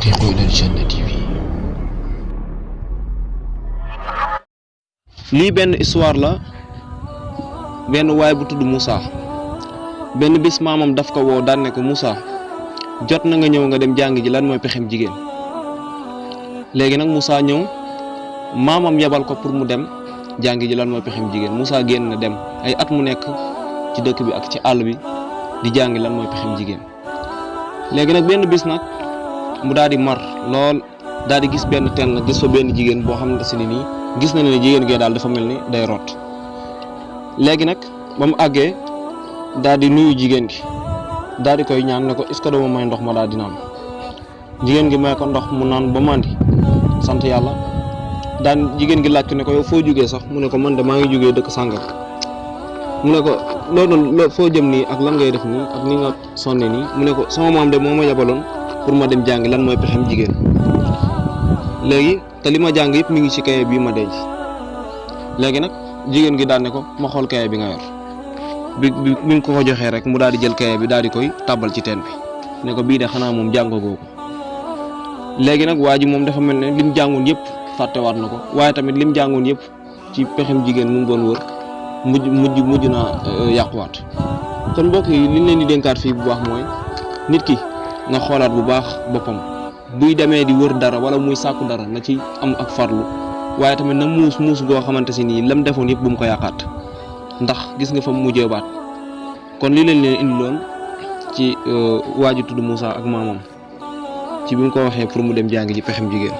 وأنفقوا إلى الجنة TV. lii benn histoire la benn waay bu tudd Moussa benn bis maamam daf ko woo daan ne ko Moussa jot na nga ñëw nga dem jàng ji lan mooy pexem jigéen. léegi nag Moussa ñëw maamam yebal ko pour mu dem jàng ji lan mooy pexem jigéen. Moussa génn na dem ay at mu nekk ci dëkk bi ak ci àll bi di jàng lan mooy pexem jigéen. léegi nag benn bis nag mu daal di mar lool daal di gis benn teen nag gis fa benn jigéen boo xamante si ni nii gis na ne jigéen gee daal dafa mel ni day root. léegi nag ba mu àggee daal di nuyu jigéen gi daal di koy ñaan ne ko est-ce que dama may ndox ma daal di naan. jigéen gi may ko ndox mu naan ba mandi sant yàlla daan jigéen gi laaj ko ne ko yow foo jógee sax mu ne ko man de maa ngi jógee dëkk sàngam. mu ne ko loolu foo jëm nii ak lan ngay def nii ak ni nga sonne nii mu ne ko sama maam de moo ma yabaloon pour ma dem jàngi lan mooy pexem jigéen. léegi te li ma jàng yëpp mi ngi ci kaye bii ma denc. léegi nag jigéen gi daan ne ko ma xool kaye bi nga yor bi nga ko joxee rek mu daal di jël kaye bi daal di koy tàbbal ci teen bi ne ko bii de xanaa moom jàngagoo ko. léegi nag waa ji moom dafa mel ne lim jàngoon yëpp fàttewaat na ko waaye tamit lim jàngoon yëpp ci pexem jigéen mu ngi doon wër mujj naa yàquwaat. kon mbokk yi liñ leen di dénkaat fii bu baax mooy nit ki nga xoolaat bu baax boppam buy demee di wër dara wala muy sàkku dara na ci am ak farlu waaye tamit na muus goo xamante si nii lam defoon yëpp bu mu ko yàqaat ndax gis nga fa mu mujjee baat. kon li leen indiloon ci waaju tudd Moussa ak maamam ci bi mu ko waxee pour mu dem jàngi ji pexem jigéen.